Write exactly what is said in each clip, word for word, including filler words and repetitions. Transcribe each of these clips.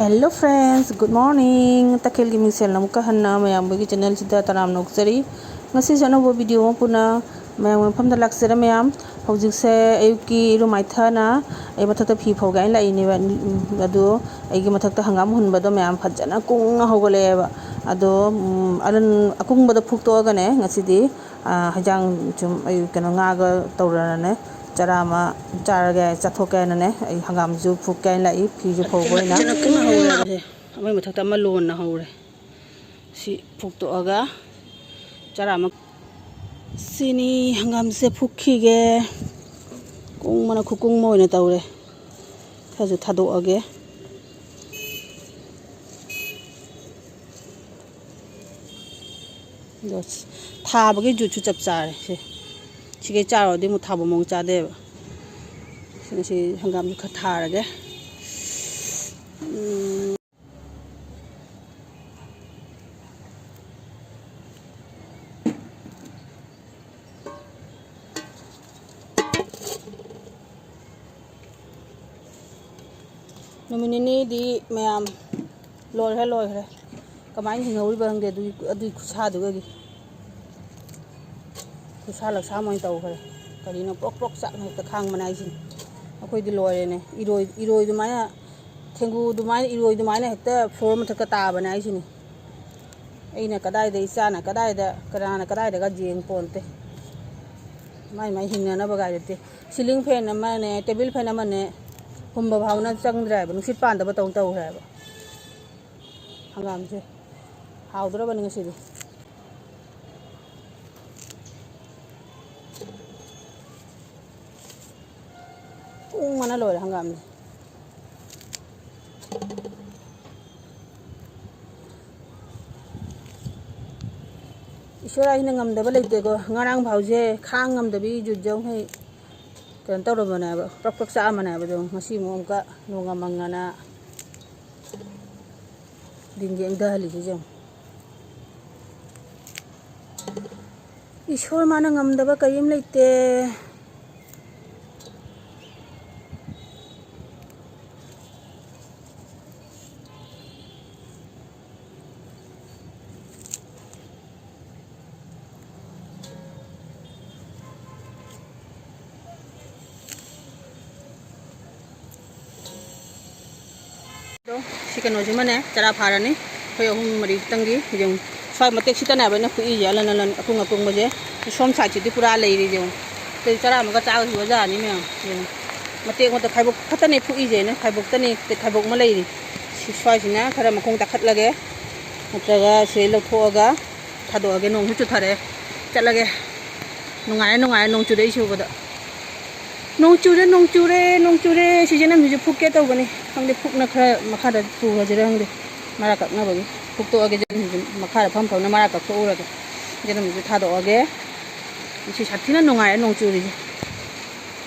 Hello friends, good morning. ꯇꯈꯦꯜꯒꯤ ꯃꯤꯡꯁꯦꯜꯅ ꯑꯃꯨꯛꯀ ꯍꯟꯅ ꯃꯌꯥꯝꯒꯤ ꯆꯦꯅꯦꯜꯁꯤꯗ ꯇꯔꯥꯝꯅ ꯑꯣꯛꯆꯔꯤ꯫ ꯉꯁꯤꯁꯨ ꯑꯅꯧꯕ ꯚꯤꯗꯤꯑꯣ ꯑꯃ ꯄꯨꯅ ꯃꯌꯥꯝꯒꯤ ꯃꯐꯝꯗ ꯂꯥꯛꯆꯔꯦ ꯃꯌꯥꯝ꯫ ꯍꯧꯖꯤꯛꯁꯦ ꯑꯌꯨꯛꯀꯤ ꯏꯔꯨ ꯃꯥꯏꯊꯅ ꯑꯩ ꯃꯊꯛꯇ ꯐꯤ ꯐꯧꯒꯦ ꯍꯥꯏꯅ ꯂꯥꯛꯏꯅꯦꯕ꯫ ꯑꯗꯣ ꯑꯩꯒꯤ ꯃꯊꯛꯇ ꯍꯪꯒꯥꯝ ꯍꯨꯟꯕꯗꯣ ꯃꯌꯥꯝ ꯐꯖꯅ ꯀꯨꯡꯅ ꯍꯧꯒꯠꯂꯛꯑꯦꯕ꯫ ꯑꯗꯣ, ꯎꯝ, ꯑꯔꯨꯟ ꯑꯀꯨꯡꯕꯗ ꯐꯨꯛꯇꯣꯛꯑꯒꯅꯦ ꯉꯁꯤꯗꯤ, ꯑꯥ, ꯍꯤꯟꯖꯥꯡ ꯁꯨꯝ ꯑꯩ ꯀꯩꯅꯣ ꯉꯥꯒ ꯇꯧꯔꯅꯅꯦ ꯆꯔꯥ ꯑꯃ ꯆꯥꯔꯒꯦ, ꯆꯥꯊꯣꯛꯀꯦ ꯍꯥꯏꯅꯅꯦ ꯑꯩ ꯍꯪꯒꯥꯝꯁꯨ ꯐꯨꯛꯀꯦ ꯍꯥꯏꯅ ꯂꯥꯛꯏ, ꯐꯤꯁꯨ ꯐꯧꯕ ꯑꯣꯏꯅ꯫ ꯐꯖꯅ ꯀꯨꯡꯅ ꯍꯧꯔꯦ꯫ ꯑꯃꯒꯤ ꯃꯊꯛꯇ ꯑꯃ ꯂꯣꯟꯅ ꯍꯧꯔꯦ꯫ ꯁꯤ ꯐꯨꯛꯇꯣꯛꯑꯒ ꯆꯔꯥ ꯑꯃ꯫ ꯁꯤꯅꯤ ꯍꯪꯒꯥꯝꯁꯦ ꯐꯨꯛꯈꯤꯒꯦ꯫ ꯀꯨꯡꯕꯅ ꯈꯨꯀꯨꯡ ꯑꯃ ꯑꯣꯏꯅ ꯇꯧꯔꯦ꯫ ꯈꯔꯁꯨ ꯊꯥꯗꯣꯛꯑꯒꯦ꯫ ꯑꯗꯣ ꯊꯥꯕꯒꯤ ꯖꯨꯠꯁꯨ ꯆꯞ ꯆꯥꯔꯦ ꯁꯦ꯫ ꯁꯤꯒꯩ ꯆꯥꯔꯨꯔꯗꯤ ꯑꯃꯨꯛ ꯊꯥꯕ ꯃꯑꯣꯡ ꯆꯥꯗꯦꯕ꯫ ꯁꯤꯅ ꯁꯤ ꯍꯪꯒꯥꯝꯁꯨ ꯈꯔ ꯊꯥꯔꯒꯦ꯫ ꯎꯝ꯫ ꯅꯨꯃꯤꯠ ꯅꯤꯅꯤꯗꯤ ꯃꯌꯥꯝ ꯂꯣꯏꯈ꯭ꯔꯦ, ꯂꯣꯏꯈ꯭ꯔꯦ꯫ ꯀꯃꯥꯏꯅ ꯍꯤꯡꯍꯧꯔꯤꯕ ꯈꯪꯗꯦ ꯑꯗꯨꯒꯤ, ꯑꯗꯨꯒꯤ ꯈꯨꯠꯁꯥꯗꯨꯒꯗꯤ꯫ ꯈꯨꯠꯁꯥ ꯂꯛꯁꯥ ꯑꯃ ꯑꯣꯏꯅ ꯇꯧꯈ꯭ꯔꯦ꯫ ꯀꯔꯤꯅꯣ ꯄ꯭ꯔꯣꯛ ꯄ꯭ꯔꯣꯛ ꯆꯥꯛꯅ ꯍꯦꯛꯇ ꯈꯥꯡꯕꯅ ꯍꯥꯏꯁꯤꯅꯤ꯫ ꯑꯩꯈꯣꯏꯗꯤ ꯂꯣꯏꯔꯦꯅꯦ꯫ ꯏꯔꯣꯏ, ꯏꯔꯣꯏ ꯑꯗꯨꯃꯥꯏꯅ, ꯊꯦꯡꯒꯨ ꯑꯗꯨꯃꯥꯏꯅ, ꯏꯔꯣꯏ ꯑꯗꯨꯃꯥꯏꯅ ꯍꯦꯛꯇ ꯐ꯭ꯂꯣꯔ ꯃꯊꯛꯇ ꯇꯥꯕꯅꯦ ꯍꯥꯏꯁꯤꯅꯤ꯫ ꯑꯩꯅ ꯀꯗꯥꯏꯗ, ꯏꯆꯥꯅ ꯀꯗꯥꯏꯗ, ꯀꯅꯥꯅ ꯀꯗꯥꯏꯗꯒ ꯌꯦꯡ ꯄꯣꯟꯇꯦ꯫ ꯃꯥꯏ ꯃꯥꯏ ꯍꯤꯡꯅꯅꯕ ꯒꯥꯏꯗꯨꯗꯤ꯫ ꯁꯤꯂꯤꯡ ꯐꯦꯟ ꯑꯃꯅꯦ, ꯇꯦꯕꯜ ꯐꯦꯟ ꯑꯃꯅꯦ ꯍꯨꯝꯕ ꯐꯥꯎꯅ ꯆꯪꯗ꯭ꯔꯦ ꯍꯥꯏꯕ, ꯅꯨꯡꯁꯤꯠ ꯄꯥꯟꯗꯕ ꯇꯧ ꯇꯧꯈ꯭ꯔꯦ ꯍꯥꯏꯕ꯫ ꯍꯪꯒꯥꯝꯁꯦ ꯍꯥꯎꯗ꯭ꯔꯕꯅꯤ ꯉꯁꯤꯗꯤ꯫ ꯀꯨꯡꯕꯅ ꯂꯣꯏꯔꯦ ꯍꯪꯒꯥꯝꯁꯦ꯫ ꯏꯁꯣꯔ ꯍꯥꯏꯅ ꯉꯝꯗꯕ ꯂꯩꯇꯦꯀꯣ꯫ ꯉꯔꯥꯡ ꯐꯥꯎꯁꯦ ꯈꯥꯡ ꯉꯝꯗꯕꯤ ꯖꯨꯠ ꯌꯧꯈꯩ ꯀꯩꯅꯣ ꯇꯧꯔꯕꯅꯦꯕ, ꯄ꯭ꯔꯛ ꯄ꯭ꯔꯛ ꯆꯥꯛꯑꯝꯕꯅꯦꯕ꯫ ꯑꯗꯣ ꯉꯁꯤ ꯑꯃꯨꯛ ꯑꯃꯨꯛꯀ ꯅꯣꯡꯒ ꯃꯪꯉꯅ ꯗꯤꯟ ꯌꯦꯡꯊꯍꯜꯂꯤꯁꯤ ꯌꯦꯡꯉꯨ꯫ ꯏꯁꯣꯔ ꯃꯥꯅ ꯉꯝꯗꯕ ꯀꯔꯤꯝ ꯂꯩꯇꯦ꯫ ꯁꯤ ꯀꯩꯅꯣꯁꯤꯃꯅꯦ ꯆꯔꯥ ꯐꯥꯔꯅꯤ꯫ ꯑꯩꯈꯣꯏ ꯑꯍꯨꯝ ꯃꯔꯤ ꯈꯛꯇꯪꯒꯤ ꯌꯦꯡꯉꯨ꯫ ꯁ꯭ꯋꯥꯏ ꯃꯇꯦꯛꯁꯤꯗꯅꯦꯕ ꯑꯩꯅ ꯐꯨꯛꯏꯁꯦ, ꯑꯂꯟ ꯑꯂꯟ ꯑꯀꯨꯡ ꯑꯀꯨꯡꯕꯁꯦ꯫ ꯁꯣꯝ ꯁꯥꯏꯠꯁꯤꯗꯤ ꯄꯨꯔꯥ ꯂꯩꯔꯤ ꯌꯦꯡꯉꯨ꯫ ꯑꯗꯩ ꯆꯔꯥ ꯑꯃꯒ ꯆꯥꯕꯁꯨ ꯑꯣꯖꯥꯅꯤ ꯃꯌꯥꯝ ꯌꯦꯡꯉꯨ꯫ ꯃꯇꯦꯛ ꯃꯠꯇ ꯈꯥꯏꯕꯣꯛ ꯈꯛꯇꯅꯦ ꯐꯨꯛꯏꯁꯦ ꯑꯩꯅ, ꯈꯥꯏꯕꯣꯛꯇꯅꯤ꯫ ꯈꯥꯏꯕꯣꯛ ꯑꯃ ꯂꯩꯔꯤ꯫ ꯁꯤ ꯁ꯭ꯋꯥꯏꯁꯤꯅ ꯈꯔ ꯃꯈꯣꯡ ꯇꯥꯈꯠꯂꯒꯦ, ꯅꯠꯇ꯭ꯔꯒ ꯁꯤ ꯂꯧꯊꯣꯛꯑꯒ ꯊꯥꯗꯣꯛꯑꯒꯦ꯫ ꯅꯣꯡꯁꯨ ꯆꯨꯊꯔꯛꯑꯦ꯫ ꯆꯠꯂꯒꯦ꯫ ꯅꯨꯡꯉꯥꯏꯔꯦ, ꯅꯨꯡꯉꯥꯏꯔꯦ ꯅꯣꯡ ꯆꯨꯔꯛꯏꯁꯦ ꯎꯕꯗ꯫ ꯅꯣꯡ ꯆꯨꯔꯦ, ꯅꯣꯡ ꯆꯨꯔꯦ, ꯅꯣꯡ ꯆꯨꯔꯦ꯫ ꯁꯤ ꯖꯦꯅꯝꯁꯤꯁꯨ ꯐꯨꯛꯀꯦ ꯇꯧꯕꯅꯤ꯫ ꯈꯪꯗꯦ, ꯐꯨꯛꯅ ꯈꯔ ꯃꯈꯥꯗ ꯄꯨꯈ꯭ꯔꯁꯤꯔ ꯈꯪꯗꯦ꯫ ꯃꯔꯥ ꯀꯛꯅꯕꯒꯤ꯫ ꯐꯨꯛꯇꯣꯛꯑꯒꯦ ꯖꯦꯅꯝꯁꯤꯁꯨ꯫ ꯃꯈꯥꯗ ꯐꯝ ꯐꯝꯅ ꯃꯔꯥ ꯀꯛꯊꯣꯛꯎꯔꯒꯦ꯫ ꯖꯦꯅꯝꯁꯤꯁꯨ ꯊꯥꯗꯣꯛꯑꯒꯦ꯫ ꯁꯤ ꯁꯥꯊꯤꯅ ꯅꯨꯡꯉꯥꯏꯔꯦ ꯅꯣꯡ ꯆꯨꯔꯤꯁꯦ꯫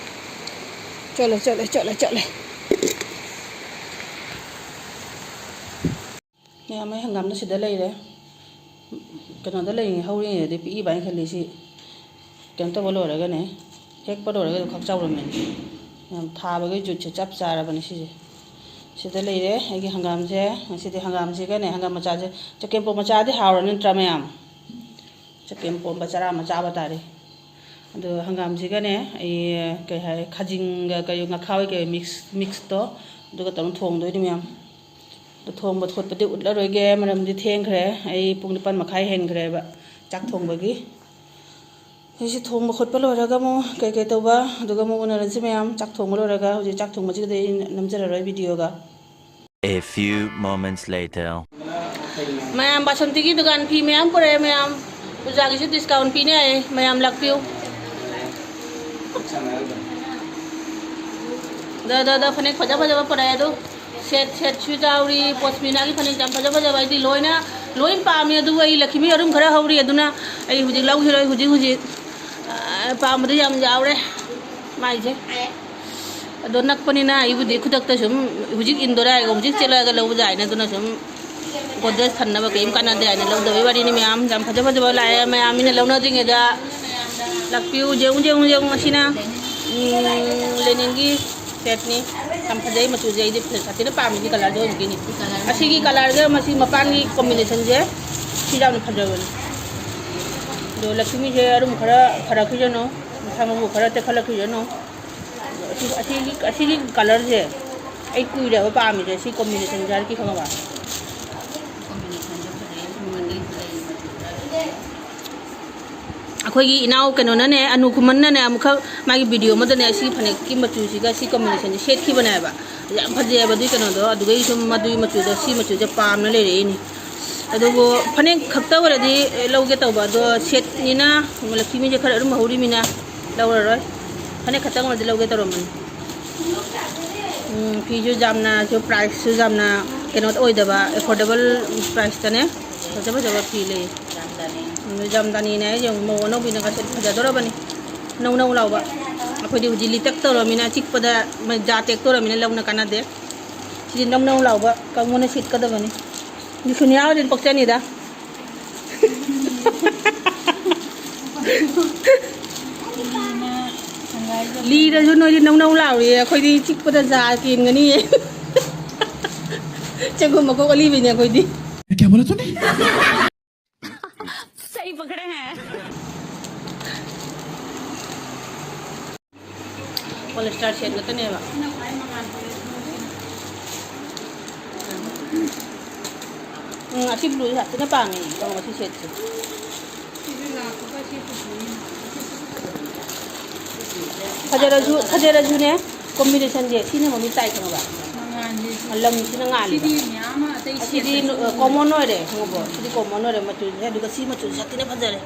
ꯆꯣꯠꯂꯦ, ꯆꯣꯠꯂꯦ, ꯆꯣꯠꯂꯦ, ꯆꯣꯠꯂꯦ꯫ ꯃꯌꯥꯝ, ꯑꯩ ꯍꯪꯒꯥꯝꯗꯣ ꯁꯤꯗ ꯂꯩꯔꯦ꯫ ꯀꯩꯅꯣꯗ ꯂꯩꯔꯤꯉꯩ, ꯍꯧꯔꯤꯉꯩꯗꯗꯤ ꯄꯤꯛꯏꯕ ꯍꯥꯏꯅ ꯈꯜꯂꯤ꯫ ꯁꯤ ꯀꯩꯅꯣ ꯇꯧꯕ ꯂꯣꯏꯔꯒꯅꯦ, ꯍꯦꯛꯄ ꯂꯣꯏꯔꯒ ꯈꯛ ꯆꯥꯎꯔꯝꯃꯦ꯫ ꯌꯥꯝ ꯊꯥꯕꯒꯤ ꯖꯨꯠꯁꯦ ꯆꯞ ꯆꯥꯔꯕꯅꯦ ꯁꯤꯁꯦ꯫ ꯁꯤꯗ ꯂꯩꯔꯦ ꯑꯩꯒꯤ ꯍꯪꯒꯥꯝꯁꯦ꯫ ꯉꯁꯤꯗꯤ ꯍꯪꯒꯥꯝꯁꯤꯒꯅꯦ, ꯍꯪꯒꯥꯝ ꯃꯆꯥꯁꯦ, ꯆꯒꯦꯝꯄꯣꯝꯕ ꯆꯥꯔꯗꯤ ꯍꯥꯎꯔꯅꯤ ꯅꯠꯇ꯭ꯔꯥ ꯃꯌꯥꯝ? ꯆꯒꯦꯝꯄꯣꯝꯕ ꯆꯔꯥ ꯑꯃ ꯆꯥꯕ ꯇꯥꯔꯦ꯫ ꯑꯗꯣ ꯍꯪꯒꯥꯝꯁꯤꯒꯅꯦ, ꯑꯩ ꯀꯩ ꯍꯥꯏ, ꯈꯥꯖꯤꯡꯒ ꯀꯩ ꯉꯥꯈꯥ ꯍꯣꯏ ꯀꯩ ꯃꯤꯛꯁ, ꯃꯤꯛꯁꯇꯣ ꯑꯗꯨꯒ ꯇꯧꯔ ꯊꯣꯡꯗꯣꯏꯅꯤ ꯃꯌꯥꯝ꯫ ꯑꯗꯣ ꯊꯣꯡꯕ ꯈꯣꯠꯄꯗꯤ ꯎꯠꯂꯔꯣꯏꯒꯦ, ꯃꯔꯝꯗꯤ ꯊꯦꯡꯈ꯭ꯔꯦ꯫ ꯑꯩ ꯄꯨꯡ ꯅꯤꯄꯥꯟ ꯃꯈꯥꯏ ꯍꯦꯟꯈ꯭ꯔꯦꯕ ꯆꯥꯛ ꯊꯣꯡꯕꯒꯤ꯫ ꯑꯩꯁꯦ ꯊꯣꯡꯕ ꯈꯣꯠꯄ ꯂꯣꯏꯔꯒ ꯑꯃꯨꯛ ꯀꯩꯀꯩ ꯇꯧꯕ, ꯑꯗꯨꯒ ꯑꯃꯨꯛ ꯎꯅꯔꯁꯤ ꯃꯌꯥꯝ꯫ ꯆꯥꯛ ꯊꯣꯡꯕ ꯂꯣꯏꯔꯒ ꯍꯧꯖꯤꯛ ꯆꯥꯛ ꯊꯣꯡꯕꯁꯤꯒꯗꯤ ꯑꯩ ꯅꯝꯖꯔꯔꯣꯏ ꯚꯤꯗꯤꯑꯣꯒ꯫ A few moments later. ꯃꯌꯥꯝ, ꯕꯥꯁꯟꯇꯤꯒꯤ ꯗꯨꯀꯥꯟ ꯐꯤ ꯃꯌꯥꯝ ꯄꯨꯔꯛꯑꯦ ꯃꯌꯥꯝ꯫ ꯄꯨꯖꯥꯒꯤꯁꯨ ꯗꯤꯁꯀꯥꯎꯟ ꯄꯤꯅꯤ ꯍꯥꯏꯌꯦ, ꯃꯌꯥꯝ ꯂꯥꯛꯄꯤꯌꯨ꯫ ꯗ, ꯗ, ꯗ, ꯐꯅꯦꯛ ꯐꯖ ꯐꯖꯕ ꯄꯨꯔꯛꯑꯦ ꯑꯗꯨ꯫ ꯁꯦꯠ, ꯁꯦꯠꯁꯨ ꯌꯥꯎꯔꯤ, ꯄꯣꯁꯃꯤꯅꯥꯒꯤ ꯐꯅꯦꯛ ꯌꯥꯝ ꯐꯖ ꯐꯖꯕ, ꯑꯩꯗꯤ ꯂꯣꯏꯅ, ꯂꯣꯏ ꯄꯥꯝꯃꯤ꯫ ꯑꯗꯨꯕꯨ ꯑꯩ ꯂꯛꯈꯤꯃꯤ ꯑꯔꯨꯝ ꯈꯔ ꯍꯧꯔꯤ, ꯑꯗꯨꯅ ꯑꯩ ꯍꯧꯖꯤꯛ ꯂꯧꯈꯤꯔꯣꯏ꯫ ꯍꯧꯖꯤꯛ, ꯍꯧꯖꯤꯛ, ꯑ, ꯄꯥꯝꯕꯗꯤ ꯌꯥꯝ ꯌꯥꯎꯔꯦ ꯃꯥꯏꯁꯦ꯫ ꯑꯗꯣ ꯅꯛꯄꯅꯤꯅ ꯑꯩꯕꯨꯗꯤ ꯈꯨꯗꯛꯇ ꯁꯨꯝ ꯍꯧꯖꯤꯛ ꯏꯟꯗꯣꯔꯥ ꯍꯥꯏꯔꯒ ꯍꯧꯖꯤꯛ ꯆꯦꯜꯂꯛꯑꯒ ꯂꯧꯕ ꯌꯥꯏꯅ, ꯑꯗꯨꯅ ꯁꯨꯝ ꯒꯣꯗ꯭ꯔꯦꯖ ꯊꯟꯅꯕ ꯀꯔꯤꯝ ꯀꯥꯟꯅꯗꯦ ꯍꯥꯏꯅ ꯂꯧꯗꯕꯩ ꯋꯥꯔꯤꯅꯤ ꯃꯌꯥꯝ꯫ ꯌꯥꯝ ꯐꯖ ꯐꯖꯕ ꯂꯥꯛꯑꯦ ꯃꯌꯥꯝ, ꯃꯤꯅ ꯂꯧꯅꯗ꯭ꯔꯤꯉꯩꯗ꯫ ꯂꯥꯛꯄꯤꯌꯨ, ꯌꯦꯡꯉꯨ, ꯌꯦꯡꯉꯨ, ꯌꯦꯡꯉꯨ꯫ ꯑꯁꯤꯅ, ꯎꯝ, ꯂꯦꯅꯤꯟꯒꯤ ꯁꯦꯠꯅꯤ꯫ ꯌꯥꯝ ꯐꯖꯩ ꯃꯆꯨꯁꯦ, ꯑꯩꯗꯤ ꯁꯥꯊꯤꯅ ꯄꯥꯝꯃꯤ ꯁꯤ ꯀꯂꯔꯁꯦ ꯍꯧꯖꯤꯛꯀꯤꯅꯤ꯫ ꯑꯁꯤꯒꯤ ꯀꯂꯔꯒ ꯃꯁꯤ ꯃꯄꯥꯟꯒꯤ ꯀꯣꯝꯕꯤꯅꯦꯁꯟꯁꯦ ꯁꯤ ꯌꯥꯝꯅ ꯐꯖꯕꯅꯤ꯫ ꯑꯗꯣ ꯂꯛꯁꯃꯤꯁꯦ ꯑꯔꯨꯝ ꯈꯔ ꯐꯔꯛꯈꯤꯁꯅꯨ, ꯃꯁꯥ ꯃꯎ ꯈꯔ ꯇꯦꯛꯈꯠꯂꯛꯈꯤꯁꯅꯨ꯫ ꯑꯁꯤ, ꯑꯁꯤꯒꯤ, ꯑꯁꯤꯒꯤ ꯀꯂꯔꯁꯦ ꯑꯩ ꯀꯨꯏꯔꯦꯕ ꯄꯥꯝꯃꯤꯁꯦ ꯁꯤ ꯀꯣꯝꯕꯤꯅꯦꯁꯟ ꯖꯥꯔꯀꯤ, ꯈꯪꯉꯕ? ꯑꯩꯈꯣꯏꯒꯤ ꯏꯅꯥꯎ ꯀꯩꯅꯣꯅꯅꯦ, ꯑꯅꯨ ꯈꯨꯃꯟꯅꯅꯦ, ꯑꯃꯨꯛꯈꯛ ꯃꯥꯒꯤ ꯚꯤꯗꯤꯑꯣ ꯑꯃꯗꯅꯦ ꯁꯤ ꯐꯅꯦꯛꯀꯤ ꯃꯆꯨꯁꯤꯒ ꯁꯤ ꯀꯣꯝꯕꯤꯅꯦꯁꯟꯁꯦ ꯁꯦꯠꯈꯤꯕꯅꯦꯕ꯫ ꯌꯥꯝ ꯐꯖꯩꯑꯕ ꯑꯗꯨꯒꯤ ꯀꯩꯅꯣꯗꯣ꯫ ꯑꯗꯨꯒꯤ ꯁꯨꯝ ꯃꯗꯨꯒꯤ ꯃꯆꯨꯗꯣ, ꯁꯤ ꯃꯆꯨꯁꯦ ꯄꯥꯝꯅ ꯂꯩꯔꯛꯏꯅꯤ꯫ ꯑꯗꯨꯕꯨ ꯐꯅꯦꯛ ꯈꯛꯇ ꯑꯣꯏꯔꯗꯤ ꯂꯧꯒꯦ ꯇꯧꯕ, ꯑꯗꯣ ꯁꯦꯠꯅꯤꯅ ꯂꯛꯈꯤꯃꯤꯁꯦ ꯈꯔ ꯑꯗꯨꯝ ꯍꯧꯔꯤꯃꯤꯅ ꯂꯧꯔꯔꯣꯏ꯫ ꯐꯅꯦꯛ ꯈꯛꯇꯪ ꯑꯣꯏꯔꯗꯤ ꯂꯧꯒꯦ ꯇꯧꯔꯝꯕꯅꯤ꯫ ꯎꯝ, ꯐꯤꯁꯨ ꯌꯥꯝꯅꯁꯨ, ꯄ꯭ꯔꯥꯏꯁꯁꯨ ꯌꯥꯝꯅ ꯀꯩꯅꯣ ꯑꯣꯏꯗꯕ, ꯑꯦꯐꯣꯔꯗꯦꯕꯜ ꯄ꯭ꯔꯥꯏꯁꯇꯅꯦ ꯐꯖ ꯐꯖꯕ ꯐꯤ ꯂꯩ꯫ ꯖꯥꯝꯗꯥꯅꯤ꯫ ꯎꯝ, ꯖꯥꯝꯗꯥꯅꯤꯅꯦ ꯍꯥꯏꯁꯦ, ꯌꯦꯡꯉꯨ, ꯃꯧ ꯑꯅꯧꯕꯤꯅꯒ ꯁꯦꯠ ꯐꯖꯗꯣꯔꯕꯅꯤ꯫ ꯅꯧ ꯅꯧ ꯂꯥꯎꯕ꯫ ꯑꯩꯈꯣꯏꯗꯤ ꯍꯧꯖꯤꯛ ꯂꯤꯇꯛ ꯇꯧꯔꯃꯤꯅ, ꯆꯤꯛꯄꯗ ꯃ-, ꯖꯥ ꯇꯦꯛꯇꯣꯔꯃꯤꯅ ꯂꯧꯅ ꯀꯥꯟꯅꯗꯦ꯫ ꯁꯤꯗꯤ ꯅꯧ ꯅꯧ ꯂꯥꯎꯕ ꯀꯥꯡꯕꯨꯅ ꯁꯦꯠꯀꯗꯕꯅꯤ꯫ ꯁꯨꯅꯤꯌꯥ ꯍꯣꯏꯗꯤ ꯄꯛꯆꯅꯤꯗ꯫ ꯂꯤꯔꯁꯨ ꯅꯣꯏꯗꯤ ꯅꯧ ꯅꯧ ꯂꯥꯎꯔꯤꯌꯦ, ꯑꯩꯈꯣꯏꯗꯤ ꯆꯤꯛꯄꯗ ꯖꯥ ꯀꯦꯟꯒꯅꯤꯌꯦ꯫ ꯆꯦꯡꯒꯨꯝ ꯃꯀꯣꯛ ꯑꯂꯤꯕꯤꯅꯦ ꯑꯩꯈꯣꯏꯗꯤ꯫ क्या बोला तूने? सही पकड़े हैं। ꯄꯣꯂꯤꯁꯇꯔ ꯁꯦꯠ ꯉꯥꯛꯇꯅꯦꯕ꯫ ꯎꯝ, ꯑꯁꯤ ꯕ꯭ꯂꯨꯁꯦ ꯌꯥꯝ ꯊꯤꯅ ꯄꯥꯝꯃꯦ ꯑꯩ, ꯀꯩꯅꯣ, ꯁꯤ ꯁꯦꯠꯁꯦ꯫ ꯐꯖꯔꯁꯨ, ꯐꯖꯔꯁꯨꯅꯦ, ꯀꯣꯝꯕꯤꯅꯦꯁꯟꯁꯦ ꯁꯤꯅ ꯃꯃꯤꯡ ꯇꯥꯏ, ꯈꯪꯉꯕ? ꯃꯉꯥꯜꯁꯦ꯫ ꯂꯪꯁꯤꯅ ꯉꯥꯜꯂꯤꯕ꯫ ꯁꯤꯗꯤ ꯃꯌꯥꯝ ꯑꯃ ꯑꯇꯩ ꯑꯁꯤꯗꯤ ꯁꯦꯠꯇꯁꯨ ꯅꯨ-, ꯑ, ꯀꯣꯃꯣꯟ ꯑꯣꯏꯔꯦ, ꯈꯪꯉꯕꯣ? ꯁꯤꯗꯤ ꯀꯣꯃꯣꯟ ꯑꯣꯏꯔꯦ ꯃꯆꯨꯁꯦ꯫ ꯑꯗꯨꯒ ꯁꯤ ꯃꯆꯨꯁꯦ ꯌꯥꯝ ꯊꯤꯅ ꯐꯖꯔꯦ꯫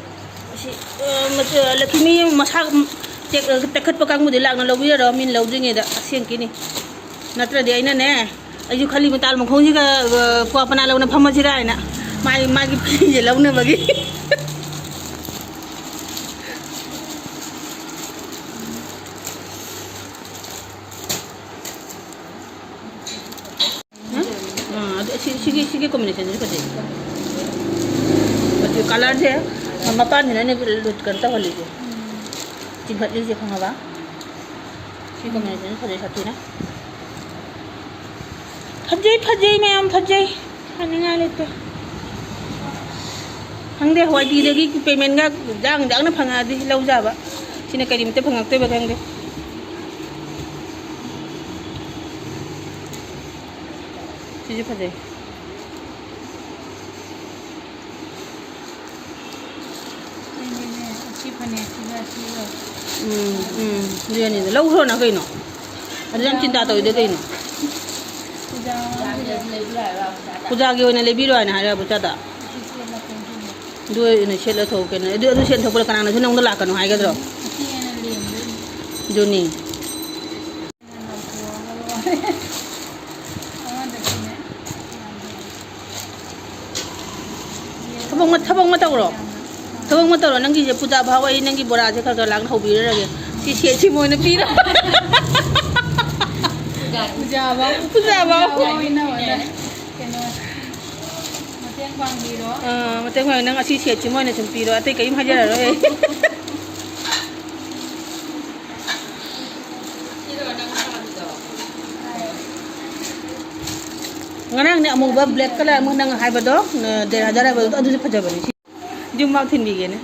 ꯑꯁꯤ, ꯑ, ꯃꯆꯨ, ꯂꯛꯈꯤꯃꯤ ꯃꯁꯥ, ꯎꯝ, ꯇꯦꯛ-, ꯇꯦꯛꯈꯠꯄ ꯀꯥꯡꯕꯨꯗꯤ ꯂꯥꯛꯅ ꯂꯧꯕꯤꯔꯔꯣ, ꯃꯤꯅ ꯂꯧꯗ꯭ꯔꯤꯉꯩꯗ, ꯑꯁꯦꯡꯀꯤꯅꯤ꯫ ꯅꯠꯇ꯭ꯔꯗꯤ ꯑꯩꯅꯅꯦ, ꯑꯩꯁꯨ ꯈꯜꯂꯤꯕ ꯇꯥꯜ ꯃꯈꯣꯡꯁꯤꯒ, ꯑ, ꯀ꯭ꯋꯥ ꯄꯅꯥ ꯂꯧꯅ ꯐꯝꯃꯁꯤꯔꯥ ꯍꯥꯏꯅ꯫ ꯃꯥꯒꯤ, ꯃꯥꯒꯤ ꯐꯤꯁꯦ ꯂꯧꯅꯕꯒꯤ꯫ ꯎꯝ? ꯑꯥ, ꯑꯗꯨ ꯁꯤ, ꯁꯤꯒꯤ, ꯁꯤꯒꯤ ꯀꯣꯝꯕꯤꯅꯦꯁꯟꯁꯤ ꯐꯖꯩ꯫ ꯃꯆꯨ ꯀꯂꯔꯁꯦ ꯃꯄꯥꯟꯁꯤꯅꯅꯦ ꯂꯨꯠ ꯀꯩꯅꯣ ꯇꯧꯍꯜꯂꯤꯁꯦ꯫ ꯆꯤꯡꯈꯠꯂꯤꯁꯦ, ꯈꯪꯉꯕ? ꯁꯤ ꯀꯣꯝꯕꯤꯅꯦꯁꯟ ꯐꯖꯩ ꯁꯥꯊꯤꯅ꯫ ꯐꯖꯩ, ꯐꯖꯩ, ꯃꯌꯥꯝ ꯐꯖꯩ꯫ ꯍꯥꯏꯅꯤꯡꯉꯥꯏ ꯂꯩꯇꯦ꯫ ꯈꯪꯗꯦ, ꯋꯥꯏ ꯇꯤꯗꯒꯤ ꯄꯦꯃꯦꯟꯒ ꯌꯥꯡ ꯌꯥꯡꯅ ꯐꯪꯉꯛꯑꯗꯤ ꯂꯧꯖꯕ꯫ ꯁꯤꯅ ꯀꯔꯤꯝꯇ ꯐꯪꯉꯛꯇꯣꯏꯕ ꯈꯪꯗꯦ꯫ ꯁꯤꯁꯨ ꯐꯖꯩ꯫ ꯑꯩꯗꯤꯅꯦ, ꯑꯁꯤ ꯐꯅꯦꯛꯁꯤꯒ ꯑꯁꯤꯒ꯫ ꯎꯝ, ꯎꯝ, ꯑꯗꯨ ꯑꯅꯤꯗꯣ ꯂꯧꯈ꯭ꯔꯣꯅ ꯀꯩꯅꯣ? ꯑꯗꯨ ꯌꯥꯝ ꯆꯤꯟꯇꯥ ꯇꯧꯔꯤꯗꯣ ꯀꯩꯅꯣ? ꯄꯨꯖꯥ ꯄꯨꯖꯥꯒꯤ ꯑꯣꯏꯅ ꯂꯩꯕꯤꯔꯣ ꯍꯥꯏꯅ ꯍꯥꯏꯔꯕ ꯆꯥꯗ? ꯑꯁꯤ ꯁꯦꯠꯂꯛꯀꯦ ꯑꯗꯨꯅ꯫ ꯑꯗꯨ ꯑꯣꯏꯅ ꯁꯦꯠꯂ ꯊꯣꯛꯎ ꯀꯩꯅꯣ꯫ ꯑꯗꯨ, ꯑꯗꯨ ꯁꯦꯠ ꯊꯣꯛꯄꯗ ꯀꯅꯥꯅꯁꯨ ꯅꯉꯣꯟꯗ ꯂꯥꯛꯀꯅꯨ ꯍꯥꯏꯒꯗ꯭ꯔꯣ? ꯑꯁꯤ ꯑꯣꯏꯅ ꯂꯦꯝꯗꯣꯏꯅꯤ꯫ ꯑꯗꯨꯅꯤ꯫ ꯊꯕꯛ ꯑꯃ, ꯊꯕꯛ ꯑꯃ ꯇꯧꯔꯣ꯫ ꯊꯕꯛ ꯑꯃ ꯇꯧꯔꯣ꯫ ꯅꯪꯒꯤꯁꯦ ꯄꯨꯖꯥ ꯐꯥꯎ ꯑꯩ ꯅꯪꯒꯤ ꯕꯣꯔꯥꯁꯦ ꯈꯔ ꯈꯔ ꯂꯥꯛꯅ ꯍꯧꯕꯤꯔꯔꯒꯦ꯫ ꯁꯤ ꯁꯦꯠꯁꯤ ꯃꯣꯏꯅ ꯄꯤꯔꯣ꯫ ꯄꯨꯖꯥ ꯐꯥꯎ꯫ ꯄꯨꯖꯥ ꯐꯥꯎ꯫ ꯀꯩꯅꯣ, ꯃꯇꯦꯡ ꯄꯥꯡꯕꯤꯔꯣ꯫ ꯑꯥ, ꯃꯇꯦꯡ ꯄꯥꯡ-, ꯅꯪ ꯑꯁꯤ ꯁꯦꯠꯁꯤ ꯃꯣꯏꯅ ꯁꯨꯝ ꯄꯤꯔꯣ꯫ ꯑꯇꯩ ꯀꯔꯤꯝ ꯍꯥꯏꯖꯔꯔꯣꯏ ꯑꯩ꯫ ꯉꯔꯥꯡꯅꯦ ꯑꯃꯨꯕ black colour ꯑꯃ ꯅꯪ ꯍꯥꯏꯕꯗꯣ, ꯅ-, ꯗꯦꯔ ꯍꯖꯥꯔ ꯍꯥꯏꯕꯗꯣ, ꯑꯗꯨꯁꯨ ꯐꯖꯕꯅꯤ꯫ ꯁꯤ ꯌꯨꯝ ꯃꯥꯡ ꯊꯤꯟꯕꯤꯒꯦꯅꯦ꯫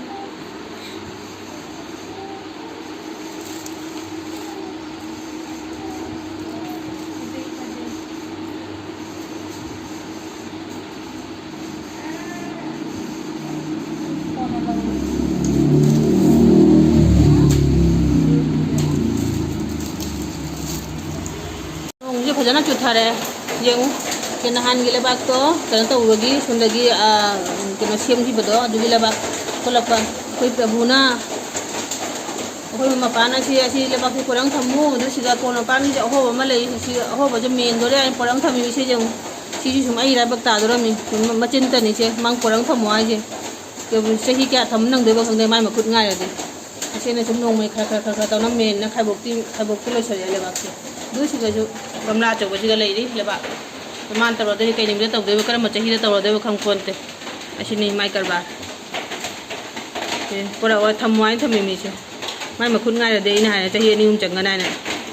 ꯅꯣꯡꯁꯦ ꯐꯖꯅ ꯆꯨꯊꯔꯦ꯫ ꯌꯦꯡꯉꯨ, ꯁꯤ ꯅꯍꯥꯟꯒꯤ ꯂꯩꯕꯥꯛꯇꯣ ꯀꯩꯅꯣ ꯇꯧꯕꯒꯤ ꯁꯣꯝꯗꯒꯤ, ꯑꯥ, ꯀꯩꯅꯣ ꯁꯦꯝꯈꯤꯕꯗꯣ, ꯑꯗꯨꯒꯤ ꯂꯩꯕꯥꯛ ꯊꯣꯛꯂꯛꯄ꯫ ꯑꯩꯈꯣꯏ ꯄ꯭ꯔꯚꯨꯅ, ꯑꯩꯈꯣꯏ ꯃꯄꯥꯅ ꯁꯤ, ꯑꯁꯤ ꯂꯩꯕꯥꯛꯁꯤ ꯄꯣꯔꯪ ꯊꯝꯃꯨ, ꯑꯗꯨ ꯁꯤꯗ ꯀꯣꯟꯅ ꯄꯥꯟꯕꯁꯦ ꯑꯍꯣꯕ ꯑꯃ ꯂꯩ, ꯁꯤ ꯑꯍꯣꯕꯁꯦ ꯃꯦꯟꯗꯣꯔꯦ ꯍꯥꯏꯅ ꯄꯣꯔꯪ ꯊꯝꯃꯤꯕꯁꯦ ꯌꯦꯡꯉꯨ꯫ ꯁꯤꯁꯨ ꯁꯨꯝ ꯑꯩ ꯏꯔꯥꯏꯕꯛ ꯇꯥꯗꯣꯔꯝꯃꯤ꯫ ꯁꯨꯝ ꯃꯆꯤꯟꯇꯅꯤꯁꯦ ꯃꯥꯡ ꯄꯣꯔꯪ ꯊꯝꯃꯣ ꯍꯥꯏꯁꯦ꯫ ꯆꯍꯤ ꯀꯌꯥ ꯊꯝꯕ ꯅꯪꯗꯣꯏꯕ ꯈꯪꯗꯦ, ꯃꯥꯏ ꯃꯈꯨꯠ ꯉꯥꯏꯔꯗꯤ꯫ ꯑꯁꯤꯅ ꯁꯨꯝ ꯅꯣꯡꯃꯩ ꯈꯔ, ꯈꯔ, ꯈꯔ, ꯈꯔ ꯇꯧꯔꯝꯃꯦꯅ ꯈꯥꯏꯕꯣꯛꯇꯤ, ꯈꯥꯏꯕꯣꯛꯇꯤ ꯂꯣꯏꯁꯜꯂꯛꯑꯦ ꯂꯩꯕꯥꯛꯁꯦ꯫ ꯑꯗꯨ ꯁꯤꯗꯁꯨ ꯒꯝꯂꯥ ꯑꯆꯧꯕꯁꯤꯒ ꯂꯩꯔꯤ ꯂꯩꯕꯥꯛ꯫ ꯃꯥꯅ ꯇꯧꯔꯗꯣꯏꯅꯤ, ꯀꯩ ꯅꯨꯃꯤꯠꯇ ꯇꯧꯗꯣꯏꯕ, ꯀꯔꯝꯕ ꯆꯍꯤꯗ ꯇꯧꯔꯗꯣꯏꯕ ꯈꯪꯄꯣꯟꯇꯦ꯫ ꯑꯁꯤꯅꯤ ꯃꯥꯏ ꯀꯔꯕꯥꯔ꯫ ꯑꯦ, ꯄꯨꯔꯛꯑꯣ, ꯊꯝꯃꯣ ꯍꯥꯏꯅ ꯊꯝꯃꯤ ꯃꯤꯁꯦ꯫ ꯃꯥꯏ ꯃꯈꯨꯠ ꯉꯥꯏꯔꯗꯤ ꯑꯩꯅ ꯍꯥꯏꯔꯦ, ꯆꯍꯤ ꯑꯅꯤ ꯑꯍꯨꯝ ꯆꯪꯒꯅꯤ ꯍꯥꯏꯅ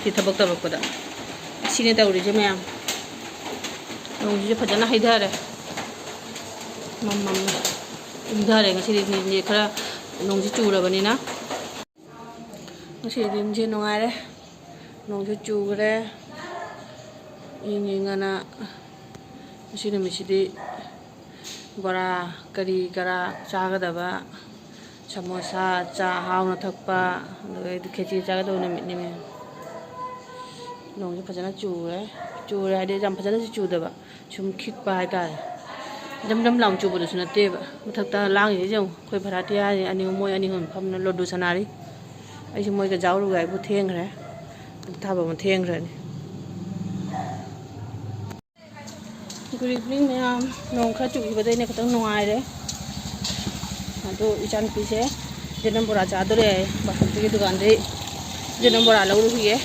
ꯁꯤ ꯊꯕꯛ ꯇꯧꯔꯛꯄꯗ꯫ ꯑꯁꯤꯅꯦ ꯇꯧꯔꯤꯁꯦ ꯃꯌꯥꯝ꯫ ꯅꯣꯡꯁꯤꯁꯨ ꯐꯖꯅ ꯍꯩꯊꯔꯦ꯫ ꯃꯝ ꯃꯝꯃꯦ꯫ ꯏꯪꯊꯔꯦ ꯉꯁꯤꯗꯤ, ꯅꯤꯟꯁꯦ ꯈꯔ ꯅꯣꯡꯁꯤ ꯆꯨꯔꯕꯅꯤꯅ꯫ ꯉꯁꯤꯗꯤ ꯅꯤꯟꯁꯦ ꯅꯨꯡꯉꯥꯏꯔꯦ꯫ ꯅꯣꯡꯁꯨ ꯆꯨꯈ꯭ꯔꯦ꯫ ꯏꯪ ꯏꯪꯉꯅ꯫ ꯉꯁꯤ ꯅꯨꯃꯤꯠꯁꯤꯗꯤ ꯕꯣꯔꯥ, ꯀꯔꯤ ꯀꯔꯥ ꯆꯥꯒꯗꯕ, ꯁꯃꯣꯁꯥ, ꯆꯥ ꯍꯥꯎꯅ ꯊꯛꯄ, ꯑꯗꯨꯗꯩꯗꯤ ꯈꯦꯆꯤ ꯆꯥꯒꯗꯕ ꯅꯨꯃꯤꯠꯅꯤ, ꯃꯌꯥꯝ꯫ ꯅꯣꯡꯁꯦ ꯐꯖꯅ ꯆꯨꯔꯦ꯫ ꯆꯨꯔꯦ ꯍꯥꯏꯗꯤ ꯌꯥꯝ ꯐꯖꯅꯁꯨ ꯆꯨꯗꯕ, ꯁꯨꯝ ꯈꯤꯛꯄ ꯍꯥꯏꯇꯥꯔꯦ꯫ ꯖꯝ ꯖꯝ ꯂꯥꯎ ꯆꯨꯕꯗꯨꯁꯨ ꯅꯠꯇꯦꯕ꯫ ꯃꯊꯛꯇ ꯂꯥꯡꯉꯤꯁꯦ ꯌꯦꯡꯉꯨ, ꯑꯩꯈꯣꯏ ꯚꯔꯥꯇꯤꯌꯥ ꯑꯅꯤ, ꯃꯣꯏ ꯑꯅꯤ ꯑꯍꯨꯝ ꯐꯝꯅ ꯂꯨꯗꯨ ꯁꯥꯟꯅꯔꯤ꯫ ꯑꯩꯁꯨ ꯃꯣꯏꯒ ꯖꯥꯎꯔꯨꯒꯦ ꯍꯥꯏꯕꯨ ꯊꯦꯡꯈ꯭ꯔꯦ꯫ ꯊꯥꯕ ꯑꯃ ꯊꯦꯡꯈ꯭ꯔꯅꯤ꯫ Good evening, ꯃꯌꯥꯝ꯫ ꯅꯣꯡ ꯈꯔ ꯆꯨꯈꯤꯕꯗꯩꯅꯦ ꯈꯤꯇꯪ ꯅꯨꯡꯉꯥꯏꯔꯦ꯫ ꯑꯗꯣ ꯏꯆꯥꯅꯨꯄꯤꯁꯦ ꯖꯦꯅꯝ ꯕꯣꯔꯥ ꯆꯥꯗꯣꯔꯦ ꯍꯥꯏꯌꯦ, ꯕꯥꯁꯟꯇꯤꯒꯤ ꯗꯨꯀꯥꯟꯗꯩ ꯖꯦꯅꯝ ꯕꯣꯔꯥ ꯂꯧꯔꯨꯈꯤꯒꯦ꯫